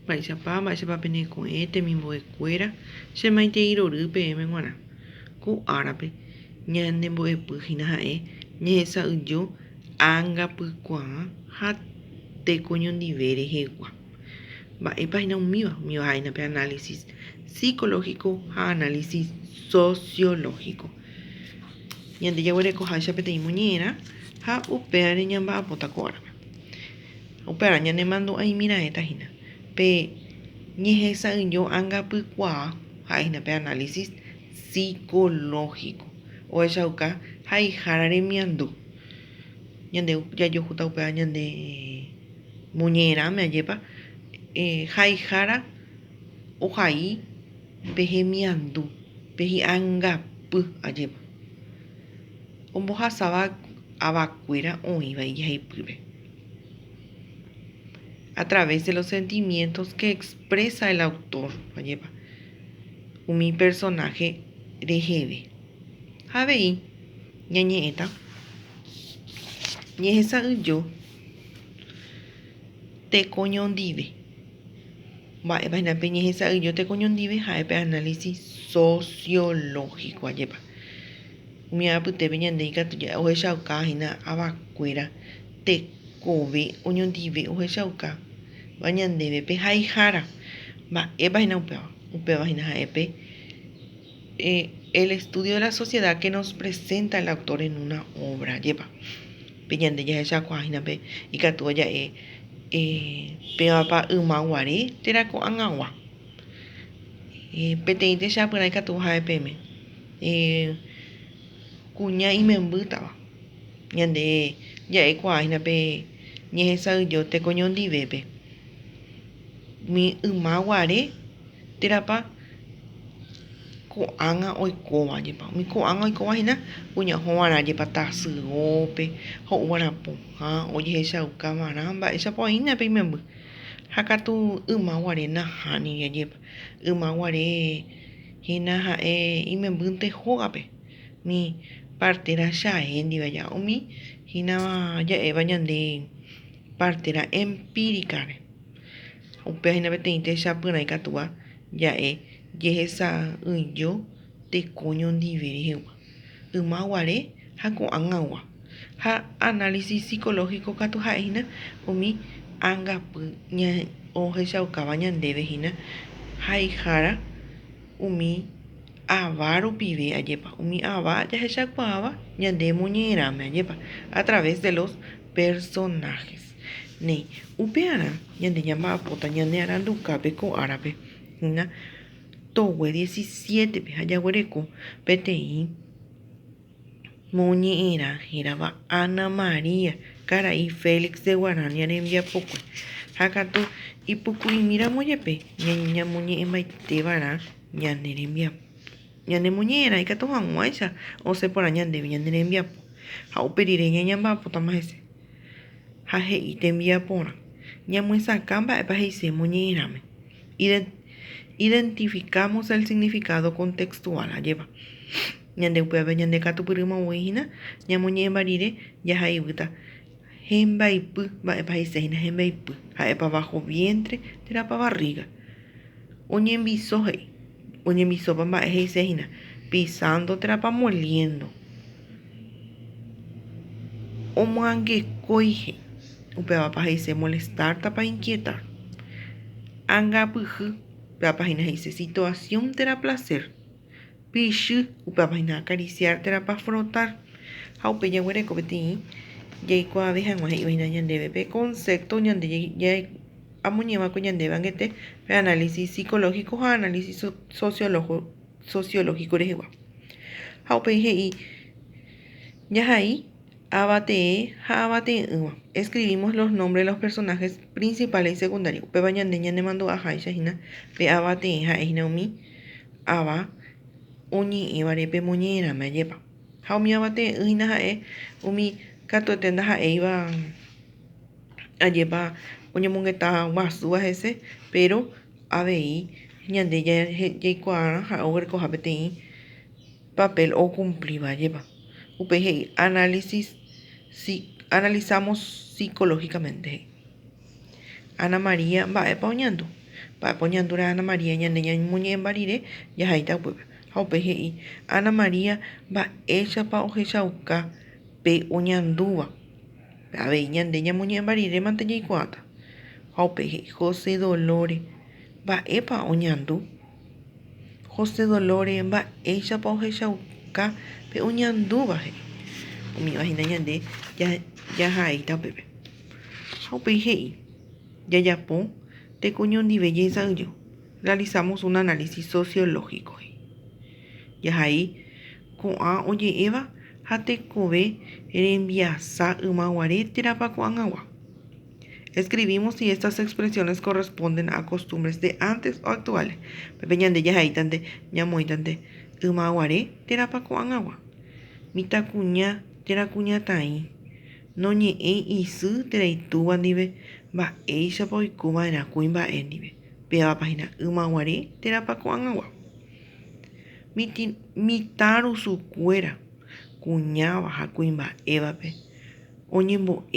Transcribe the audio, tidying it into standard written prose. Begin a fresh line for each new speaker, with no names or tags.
Mba'éichapa, mba'éichapa peneko'ẽ temimbo'ekuéra che maitei rory peẽme g̃uarã. Ko árape ñanembo'epy hína ha'e ñehesa'ỹijo ãngapykuaa ha tekoñondive rehegua. Mba'épa hína umíva? Umíva ha'éna pe análisis psicológico ha análisis sociológico. Ñande jaguerekoháicha peteĩ moñe'ẽrã ha upévare ñamba'apóta ko árape. Upearã ñanemandu'aimi raẽta hína pe ñehesa'ỹijo angapykuaa ha'e hína pe análisis psicológico ohechauka haihára remiandu. Ñande jajuhúta upéva ñande moñe'ẽrãme ajépa haihára ohai pe hemiandu, pe hi'angapy ajépa ombohasáva avakuéra oĩva ijahaipýpe. A través de los sentimientos que expresa el autor, ajépa umi personaje reheve. Ha avei ñañe'ẽta ñehesa'ỹijo teko ñondive. Mba'épa hína pe ñehesa'ỹijo teko ñondive? Ha'e pe análisis sociológico, ajépa. Umi apytépe ñande ikatu ohechauka hína avakuéra tekove oñondive ohechauka ñandéve pe haihára. Mba'épa hína upéva? Upéva hína ha'e pe el estudio de la sociedad que nos presenta el autor en una obra, ajépa. Pe ñande jahechakuaa hína pe ikatúva ja'e pévapa yma guare térã ko'ag̃agua. Peteĩ techapyrã ikatu ha'e peẽme kuña imembýtava ñande ja'ekuaa hína pe ñehesa'ỹijo tekoñondivépe umi yma guare térãpa ko'ág̃a oikóva jepa umi ko'ág̃a oikóva hína kuña ohova'erã jepa tasyópe ho'uva'erã pohã ojehechaukava'erã mba'éichapa oĩhína pe imemby ha katu yma guare nahániri ajépa yma guare hína ha'e imembýnte hógape umi partera chae ndive aja umi hína ja'éva ñande partera empíricare. Upéva hína peteĩ techapyrã ikatúva ja'e jehesa'ỹijo teko ñondive rehegua, yma guare ha ko'ág̃agua. Ha análisis psicológico katu ha'e hína umi angapy ohechaukáva ñandéve hína haihára umi ava rupive ajépa, umi ava jahechakuaáva ñande moñe'ẽrãme ajépa a través de los personajes. Néi, upearã ñande ñamba'apóta ñane arandukápe ko árape hína togue diecisiétepe ha jaguereko peteĩ moñe'ẽrã hérava Ana María, karai Félix de Guarania rembiapokue. Ha katu ipuku'imíramo jepe ñamoñe'ẽmbaiteva'erã ñane rembiapo. Ñanemoñe'ẽrã ikatu hag̃uáicha osẽ porã ñandéve ñane rembiapo ha upe rire ñañamba'apótama hese. Ha he'i tembiaporã, ñamyesakã mba'épa he'ise moñe'ẽrãme. Identificamos el significado contextual, ajépa. Ñande upévape ñande katupyrýma voi hína, ñamoñe'ẽmba rire jahaivýta hembaipy, mba'épa he'ise hína hembaipy, ha'épa bajo vientre térãpa barriga. Oñembiso he'i, oñembisópa mba'e he'ise hína, pisando térãpa moliendo. Omyangekói he'i, upévapa he'ise molestar térãpa inquietar. Angapyhy, upévapa hína he'ise situación térã placer. Pichy, upévapa hína acariciar térãpa frotar. Ha upe jaguereko peteĩ jaikuaave hag̃ua he'íva hína ñandéve pe concepto ñande amoñe'ẽva'ekue ñandéve angete pe análisis psicológico ha análisis sociológico rehegua. Ha upéi he'i jahai avatee ha avatee'ỹva. Escribimos los nombres de los personajes principales y secundarios. Upéva ñande ñanemandu'aháicha hína pe avatee ha'e hína umi ava oñe'ẽvare pe moñe'ẽrãme ajépa. Ha umi avatee'ỹ hína ha'e umi katuete ndaha'éiva ajépa oñomongeta guasúva hese, péro avei ñande jaikuaarã ha'e oguerekoha peteĩ papel okumplíva ajépa. Upéi he'i análisis, analizamos psicológicamente he'i. Ana María mba'épa oñandu? Mba'épa oñandúra'e Ana María ñande ñamoñe'ẽmba rire jahaíta upépe. Ha upéi he'i, Ana María mba'éichapa ohechauka pe oñandúva. Avei ñande ñamoñe'ẽmba rirémante jaikuaáta. Ha upéi he'i, José Dolores mba'épa oñandu. José Dolores mba'éichapa ohechauka pe oñandúva he'i. Umíva hína ñande jahaíta upépe. Ha upéi he'i, jajapo tekoñondive jehesa'ỹijo. Realizamos un análisis sociológico he'i. Jahai ko'ã oje'éva ha tekove rembiasa ymaguare térãpa ko'ag̃agua. Escribimos si estas expresiones corresponden a costumbres de antes o actuales. Pépe ñande jahaítante ñamoĩtante ymaguare térãpa ko'ag̃agua. Mitãkuña térã kuñataĩ noñe'ẽi isy térã itúva ndive mba'éichapa oikova'erã kuimba'e ndive. Pévapa hína ymaguare térãpa ko'ag̃agua. Mitãrusukuéra kuñáva ha kuimba'évape oñembo'e.